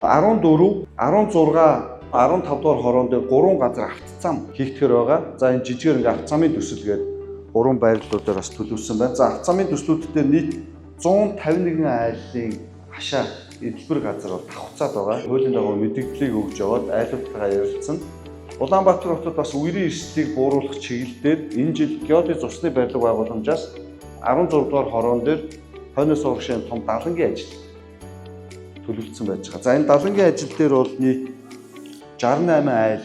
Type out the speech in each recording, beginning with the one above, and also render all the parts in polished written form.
14, 16, 15 дугаар хороон дээр 3 газар автцам хийгдэхэр байгаа. За, энэ жижигээр ингээ автцамын төсөл гээд 3 байрлалуудаар бас төлөвлөсөн байна. За, автцамын төслүүд дээр нийт 151 айлын хашаа эдэлбэр газар бол давхцаад байгаа. Хуулийн дагуу мэдэгдлийг өгж яваад айлуудтайгаа ярилцсан. Улаанбаатар хотод бас үерийн эрсдлийг бууруулах чиглэл дээр энэ жил геодез усны барилга байгууламжаас 16 дугаар хороон дээр хойноос урагшийн том далангийн ажил төлөвлөсөн байж байгаа. За, энэ далангийн ажил дээр бол нийт 68 айл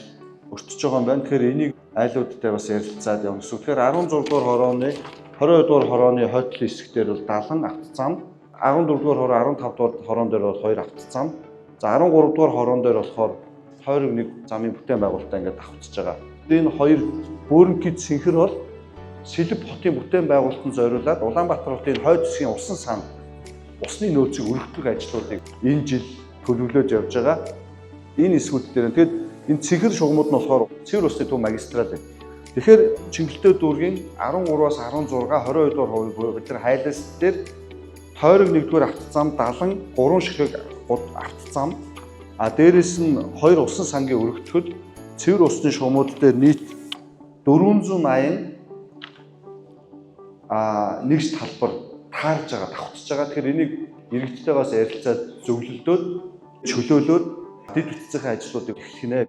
өртөж байгаа юм байна. Тэгэхээр энийг айлуудтай бас ярилцаад явна гэсэн. Тэгэхээр 16 дугаар хорооны, 22 дугаар хорооны хойд талын хэсэг дээр бол 70 автцам, 14 дугаар хороо, 15 дугаар хороон дээр бол 2 автцам. За, 13 дугаар хороон дээр болохоор тойрог нэг замын бүтээн байгуулалтаа ингээд давхцаж байгаа. Энэ хоёр бөөрөнхий цэнхэр бол Сэлэв хотын бүтээн байгуулалтанд зориулаад Улаанбаатар хотын хойд хэсгийн усан сан усны нөөцийг өргөтгөх ажлуудыг энэ жил төлөвлөж явж байгаа. Энэ хэсгүүд дээр. Тэгэд энэ цэнхэр шугамуд нь болохоор цэвэр усны төв магистрал байна. Тэгэхээр Чингэлтэй дүүргийн 13-аас 16, 22 дугаар хувь буюу бид нар хайлас дээр тойрог 1-р автцам 73 ширхэг автцам, а дээрэс нь хоёр усан сангийн өргөтгөл цэвэр усны шугамуд дээр нийт 480 нэгж талбар таарж байгаа, давхцаж байгаа. Тэгэхээр энийг иргэдтэйгээс ярилцаад зөвлөлдөөд, чөлөөлөөд дэд бүтцийн ажлуудыг эхлэх нэ.